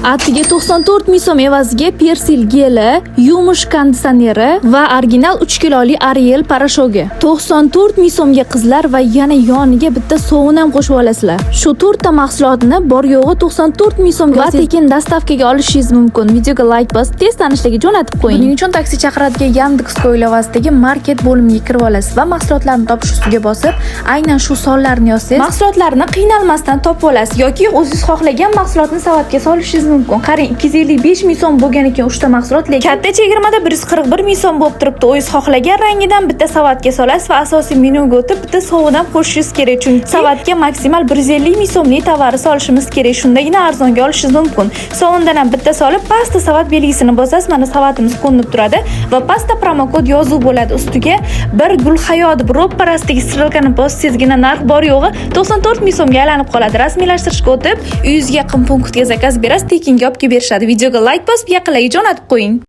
Atiga 94 ming so'm evaziga Persil geli, yumush konditsioneri va original 3 kiloli Ariel порошок i. 94 ming so'mga, qizlar, va yana yoniga bitta sovun ham qo'shib olasizlar. Shu to'rtta mahsulotni bor yo'g'i 94 ming so'mga va tekin доставка ga olishingiz mumkin. Videoga like bosib, tez tanishlarga jo'natib qo'ying. Buning uchun taksi chaqiradigan Yandex ilovasidagi market bo'limiga kirib olasiz va mahsulotlarni topish ustiga bosib, aynan shu sonlarni yozsangiz, mahsulotlarni qiynalmasdan topib olasiz yoki o'zingiz xohlagan mahsulotni savatga solishingiz mumkin. Qarang, 255 ming so'm bo'lgan ekan 3 ta mahsulot, lekin katta chegirmada 141 ming so'm bo'lib turibdi. O'zingiz xohlagan rangidan bitta savatga solasiz va asosiy menyuga o'tib, bitta sovun ham qo'shishingiz kerak, chunki savatga maksimal 150 ming so'mlik tovarni solishimiz kerak. Shundagina arzonga olishingiz mumkin. Sovundan ham bitta solib, pastda savat belgisini bosasiz, mana savatimiz ko'rinib turadi va pastda promokod yozuv bo'ladi. Ustiga bir gul hayo deb ro'parasidagi стрелка ni bossangizgina narx bor yo'g'i 94 ming so'mga aylanib qoladi. Rasmiylashtirishga o'tib, uyingizga yaqin punktga заказ berasiz, tekinga olib kelib berishadi. Videoga like bosib, yaqinlarga jo'natib qo'ying.